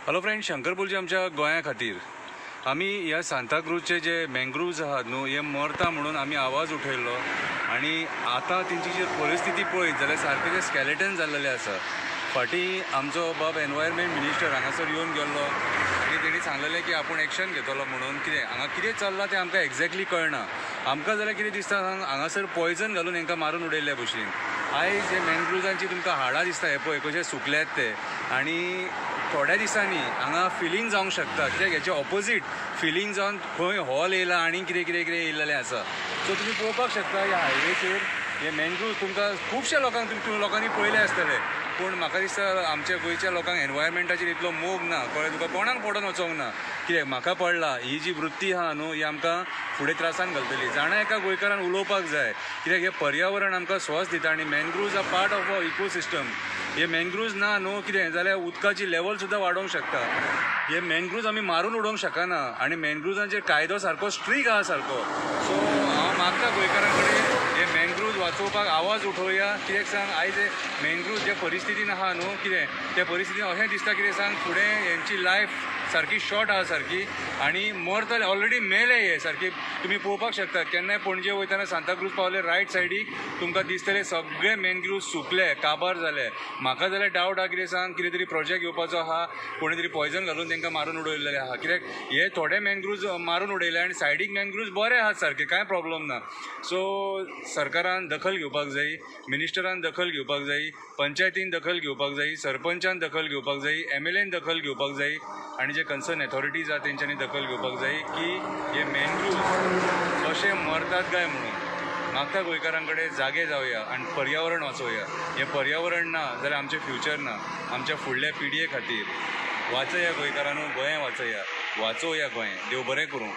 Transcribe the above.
Hello friend, Shankar पोलची आमच्या गोंया खातीर आमी ह्या सांताक्रूजचे जे मँग्रुव्ज आहात न्हू, हे मरता म्हणून आमी आवाज उठयल्लो आनी आतां तेंची जी परिस्थिती पळयत जाल्यार सारकें ते स्कॅलेटन जाल्लेले आसा. फाटीं आमचो बाब एनवायरमेंट मिनिस्टर हांगासर येवन गेल्लो आनी तेणी सांगलेलें की आपूण एक्शन घेतलो म्हणून. कितें हांगा कितें चल्लां तें आमकां एग्जॅक्टली कळना. आमकां जाल्यार कितें दिसता, हांगासर पॉयजन घालून हांकां मारून उडयल्ल्या भशेन. आयज हे मँग्रुव्जांची तुमकां हाडां दिसता, हे पळय कशे सुकल्यात ते. आनी थोड्या दिसांनी हांगा फिलींग जावंक शकता, कित्याक हेचे ऑपोजीट फिलींग जावन खंय हॉल येयला आनी कितें कितें कितें येयलेलें आसा. सो तुमी पळोवपाक शकता ह्या हायवेचेर हे मँग्रुव्ज तुमकां खुबश्या लोकांक तुमी लोकांनी पळयले आसतले, पूण म्हाका दिसता आमच्या गोंयच्या लोकांक एनवायरमेंटाचेर इतलो मोग ना. कळ्ळें तुका, कोणाक पडोन वचोंक ना, कित्याक म्हाका पडला. ही जी वृत्ती आहा न्हू, ही आमकां फुडें त्रासान घालतली. जाणा एका गोंयकारान उलोवपाक जाय, कित्याक हें पर्यावरण आमकां स्वास दिता आनी mangroves are part of our ecosystem. हे मँग्रुव्ज ना न्हू कितें जाल्यार उदकाची लेवल सुद्दां वाडोवंक शकता. हे मँग्रुव्ज आमी मारून उडोवंक शकना आनी मँग्रुव्जांचेर कायदो सारको स्ट्रीक आहा सारको. सो हांव मागता गोंयकारां कडेन, हे मँग्रुव्ज वाचोवपाक आवाज उठोवया. कित्याक सांग, आयज हे मँग्रुव्ज जे परिस्थितीन आहा न्हू कितें, त्या परिस्थितीन अशें दिसता कितें सांग, फुडें हेंची लायफ सारकी शॉर्ट आहा सारकी आनी मरतले, ऑलरेडी मेले हे सारकी. तुमी पळोवपाक शकता, केन्नाय पणजे वयतना सांताक्रूज पावले रायट सायडीक तुमकां दिसतले सगळे मँग्रुव्ज सुकले, काबार जाले. म्हाका जाल्यार डावट आहा कितें सांग, कितें तरी प्रोजेक्ट येवपाचो आहा, कोणी तरी पॉयजन घालून तांकां मारून उडयल्लें आहा. कित्याक हे थोडे मँग्रुव्ज मारून उडयले आनी सायडीक मँग्रुव्ज बरे आहात सारके, कांय प्रॉब्लम ना. सो सरकारान दखल घेवपाक जाय, मिनिस्टरान दखल घेवपाक जाय, पंचायतीन दखल घेवपाक जाय, सरपंचान दखल घेवपाक जाय, एमएलएन दखल घेवपाक जाय आनी जे कन्सर्न ऑथॉरिटीज आहा तेंच्यांनी दखल घेवपाक जाय की हे मँग्रुव्ज कशे मरतात काय म्हणून. मागता गोंयकारां कडेन, जागे जावया आनी पर्यावरण वाचोवया. हें पर्यावरण ना जाल्यार आमचें फ्युचर ना, आमच्या फुडल्या पिळगे खातीर. वाचया गोंयकारांनो, गोंय वाचया, वाचोवया गोंय. देव बरें करूं.